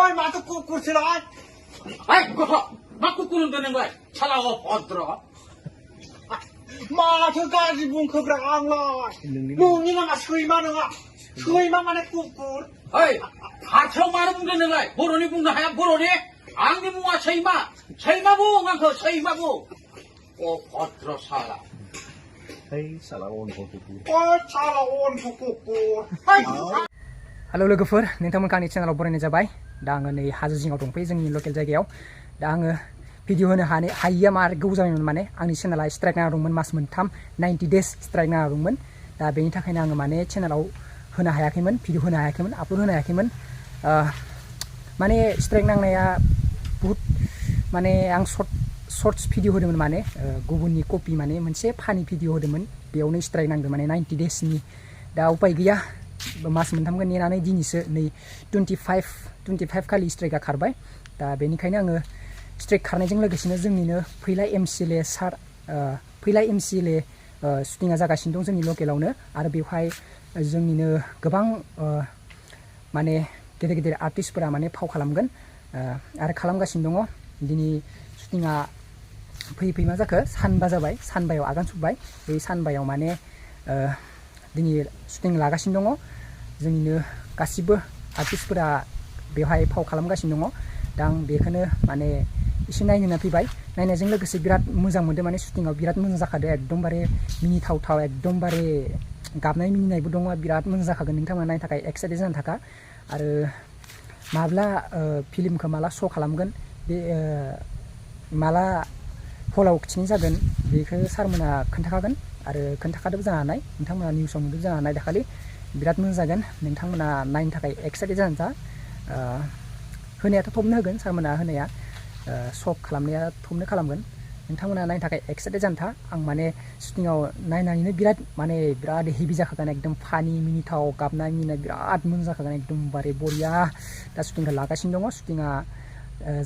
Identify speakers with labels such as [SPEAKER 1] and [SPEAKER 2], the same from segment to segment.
[SPEAKER 1] Oi, mata kukur silai.
[SPEAKER 2] Hai, mak kukur untuk nengway. Salah odro.
[SPEAKER 1] Mata gaji bung keberang lah. Bunyi nama sui mana kukur.
[SPEAKER 2] Hai, hasil mana bung nengway. Boroni bung dah boroni. Angin mua seima bung angko seima bung. Oh, odro salah.
[SPEAKER 3] Hey, salah on kukur.
[SPEAKER 1] Oh, salah on kukur.
[SPEAKER 4] Halo लोगोफोर नोंथांमोन आंनि चेनेलाव बरायनाय जाबाय दा आङो नै हाजो जिङाव दंफैयो जोंनि लकेल जायगायाव दा आङो भिडिअ होनो हायैया मा गोबाव जाबायमोन माने आंनि चेनेला स्ट्राइक नांना दंमोन मास मोनथाम 90 डेज स्ट्राइक नांना दंमोन दा बेनि थाखायनो आङो माने चेनेलाव होनो हायाखैमोन भिडिअ होनो हायाखैमोन आपल'ड होनो हायाखैमोन माने स्ट्राइक नांनाया बहुत माने आं शर्ट्स भिडिअ होदोंमोन माने गुबुननि कपि माने मोनसे फानि भिडिअ होदोंमोन बेयावनो स्ट्राइक नांदों माने 90 डेजनि दा उपाय गैया मास मोनथामखौ नेनानै दिनैसो नै 25 खालि स्ट्राइकआ खारबाय दा बेनिखायनो आङो स्ट्राइक खारनायजों लोगोसेनो जोंनिनो फैला MCLA शुटिंआ जागासिनो दं जोंनि लकेलावनो आरो बेवहाय जोंनिनो गोबां माने गेदेर आर्टिस्टफोरा माने फाव खालामगोन आरो खालामगासिनो दङ दिनै शुटिंआ फैयै मा जाखो सानबा जाबाय सानबायाव आगान सुरबाय बे सानबायाव माने दिनै शुटिं लागासिनो दङ जोंनिनो गासिबो आर्टिस्टफोरा बेवहाय फाव खालामगासिनो दङ दा आं बेखौनो माने एसे नायनो होनना फैबाय नायनायजों लोगोसे बिराद मोजां मोनदों माने शुटिंआव बिराद मोजां जाखादों एकदमबारे मिनिथावथाव एकदमबारे गाबनाय मिनिनायबो दङ बिराद मोजां जाखागोन नोंथांमोना नायनो थाखाय एक्साइटेड जाना थाखा आरो माब्ला फिल्मखौ माला श' खालामगोन बे माला हलाव खिथिनाय जागोन बेखौ सारमोना खोन्थाखागोन आरो खोन्थाखादोंबो जानो हानाय नोंथांमोना निउसाव नुदों जानो हानाय दाखालि बिराद मोजां जागोन नोंथांमोना नायनो थाखाय एक्साइटेड जाना था होनायाथ' थबनो होगोन सारमोना होनाया श'क खालामनाया थबनो खालामगोन नोंथांमोना नायनो थाखाय एक्साइटेड जाना था आं माने शुटिंआव नायनानैनो बिराद हेभि जाखागोन एकदम फानि मिनिथाव गाबनाय मिनिनाय बिराद मोजां जाखागोन एकदमबारे बरिया दा शुटिंखौ लागासिनो दङ शुटिंआ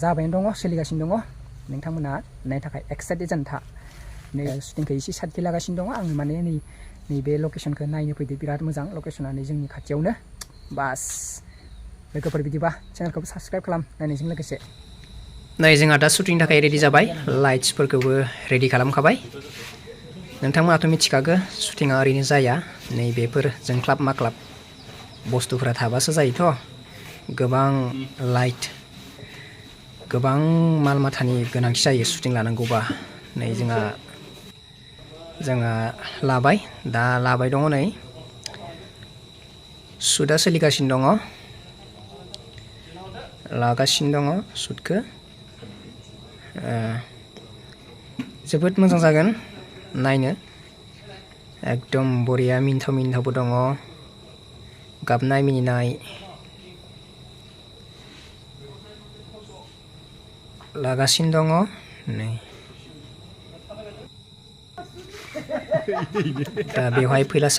[SPEAKER 4] जाबायनो दङ सोलिगासिनो दङ नोंथांमोना नायनो थाखाय एक्साइटेड जाना था नै शुटिंखौ एसे साइडखै लागासिनो दङ आं माने नैबे लकेसनखौ नायनो फैदो बिराद मोजां लकेसना नै जोंनि खाथियावनो बास लोगोफोर बिदिबा चेनेलखौबो साबस्क्राइब खालाम नायनायजों लोगोसे नै जोंहा दा शुटिंनि थाखाय रेडि जाबाय लाइट्सफोरखौबो रेडि खालामखाबाय नोंथांमोनाथ' मिथिखागौ शुटिंआ ओरैनो जाया नै बेफोर जोंख्लाब माख्लाब बुस्थुफोरा थाबासो जायोथ' गोबां लाइट गोबां माल माथानि गोनांथि जायो शुटिं लानांगौबा नै जोंहा लाबाय दा लाबाय दङ नै शुटआ सोलिगासिनो दङ लागासिनो दङ शुटखौ जोबोद मोजां जागोन नायनो एकदम बरिया मिनिथावबो दङ गाबनाय मिनिनाय लागासिनो दङ नै दा बेवहाय फैला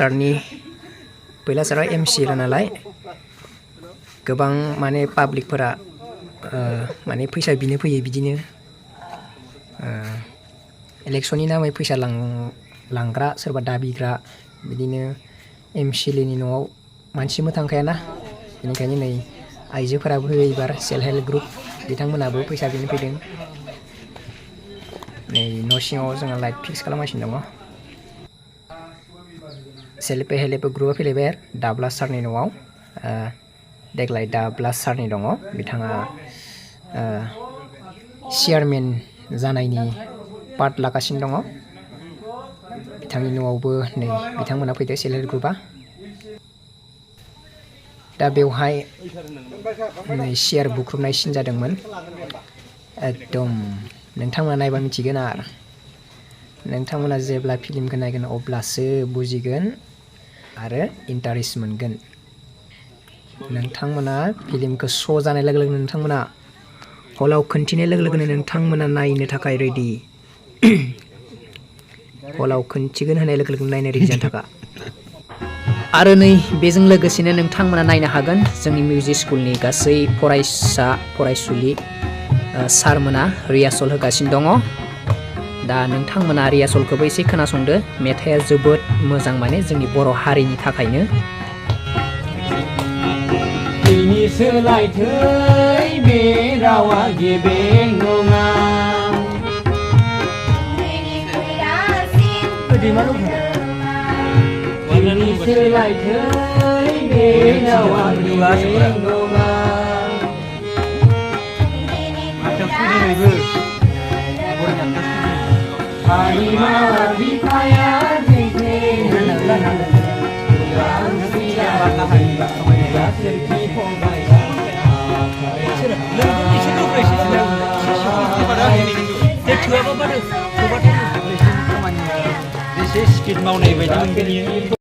[SPEAKER 4] सारा MCLA नालाय गोबां माने पाब्लिकफोरा माने फैसा बिनो फैयो बिदिनो इलेक्शननि नामै फैसा लांग्रा सोरबा दाबिग्रा बिदिनो MCLA नि न'आव मानसिबो थांखायाना बेनिखायनो नै आइजोफोराबो एबार सेल्फ हेल्प ग्रुप बिथांमोनाबो फैसा बिनो फैदों नै न' सिङाव जोङो लाइट फिक्स खालामगासिनो दङ सेल्फ हेल्प ग्रुपआ फैलायबाय आरो दाब्ला सारनि न'आव देग्लाय दाब्ला सारनि दङ बिथाङा चेयारमेन जानायनि पार्ट लागासिनो दङ बिथांनि न'आवबो नै बिथांमोना फैदो सेल्फ हेल्प ग्रुपआ दा बेवहाय नै चेयार बुख्रुबनाय सिन जादोंमोन एकदम नोंथांमोना नायबा मिथिगोन आरो नोंथांमोना जेब्ला फिल्मखौ नायगोन अब्लासो बुजिगोन आरो इन्टारेस्ट मोनगोन नोंथांमोना फिल्मखौ श' जानाय लोगो लोगोनो नोंथांमोना हलाव खोन्थिनाय लोगो लोगोनो नोंथांमोना नायनो थाखाय रेडि हलाव खोन्थिगोन होनाय लोगो लोगोनो नायनो रेडि जानो थाखा आरो नै बेजों लोगोसेनो नोंथांमोना नायनो हागोन जोंनि मिउजिक स्कुलनि गासै फरायसुलि सारमोना रिहार्सल होगासिनो दङ दा नोंथांमोना रिहार्सलखौबो एसे खोनासंदो मेथाइआ जोबोद मोजां माने जोंनि बर' हारिनि थाखायनो
[SPEAKER 1] ini
[SPEAKER 2] सोलायथै बे रावा गेबें नङा दिनै सोलायथै बे रावा गेबें नङा हारिमा बिफाया
[SPEAKER 3] एसे स्किट मावनाय बायदि मोनगोन